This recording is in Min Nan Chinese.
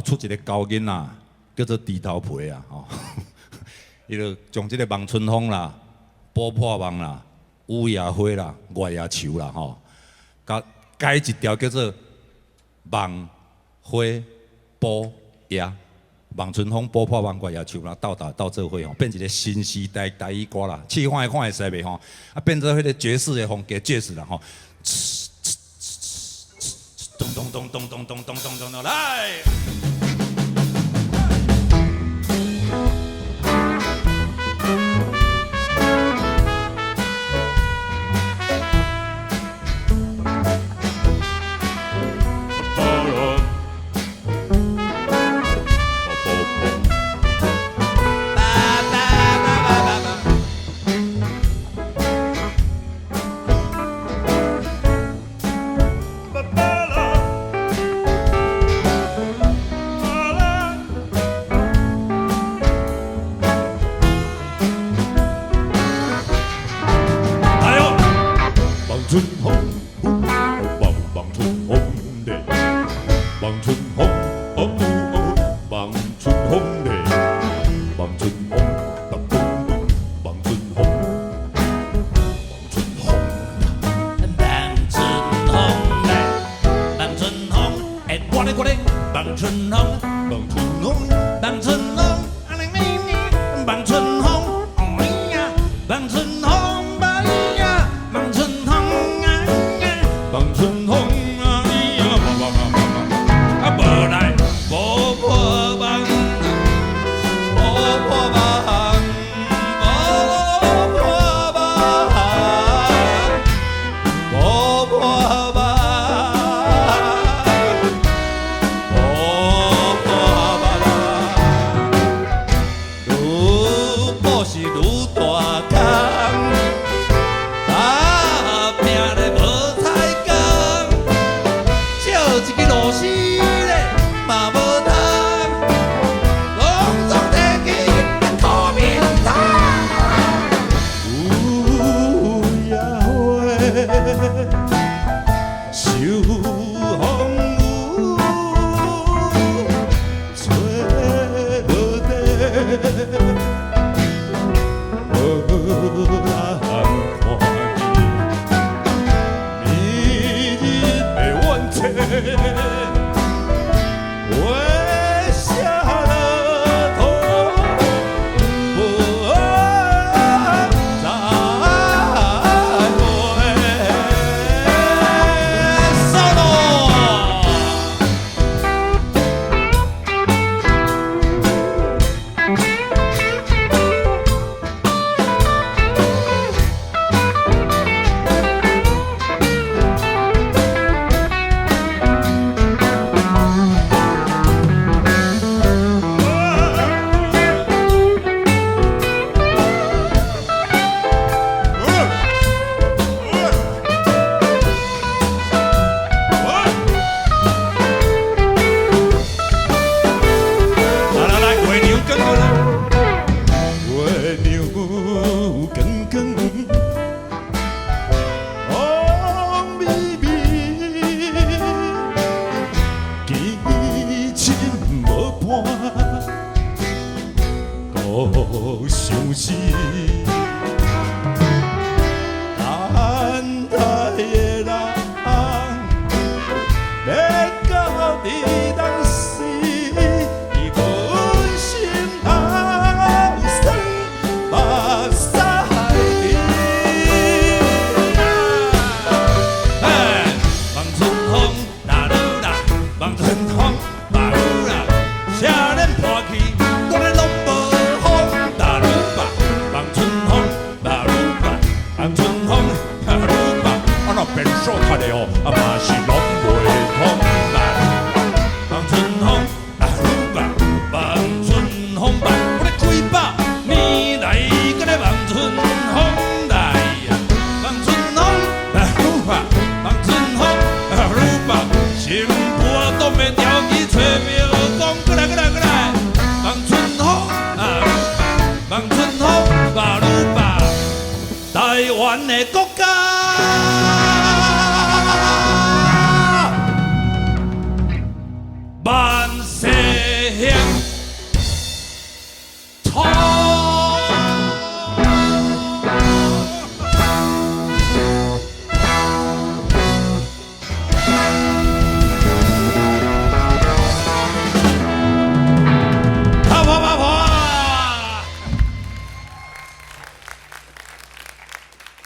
出一個猴囡仔，叫做豬頭皮啊，吼！伊就將這個望春風啦、補破夢啦、雨夜花啦、月夜愁啦，吼，佮改一條叫做望花補夜，望春風、補破夢、月夜愁啦，鬥打鬥做伙吼，變一個新時代台語歌啦。試看看會使袂吼？啊，變做彼個爵士的風格，爵士啦吼。咚咚咚咚咚咚咚咚咚咚，來！春風，望望春風咧，望春風，哦哦，望春風咧，望春風，噔噔噔，望春風，望春風，望春風咧，望春風，哎，我咧我咧，望春風，望春風，望春風，啊哩咪咪，望春風，哦呀，望春風，呀，望春風啊呀，望春風啊呀，望望望望望，啊無來無破夢，無破夢，無破夢，無破夢，無破夢。愈補是愈大空，打拼咧無彩工，借一支螺絲咧嘛無通，攏總提去苦面頭。雨夜花，受風雨，吹落地，無人看見，明日的怨嗟，月下落土，無再會。 Solo。來來來，月娘轉過來。月娘光光，風微微，見親無伴，孤相思。等待的人，欲到佇當時，伊阮心頭酸，目屎滴。哎，望春風，啦嚕啦，望春風，啦嚕啦，車輪破去，我咧攏無風，啦嚕吧，望春風，啦嚕吧，望春風，啦嚕吧，啊，若變數讀的哦，啊嘛是攏袂通啦，望春風，啦嚕吧，望春風吧，我咧幾百年來，閣咧望春風來，望春風，啦嚕吧，望春風，啦嚕吧，新婦擋袂牢去揣廟公，過來過來過來，望春風，啊，望春風，啦嚕吧，台灣的國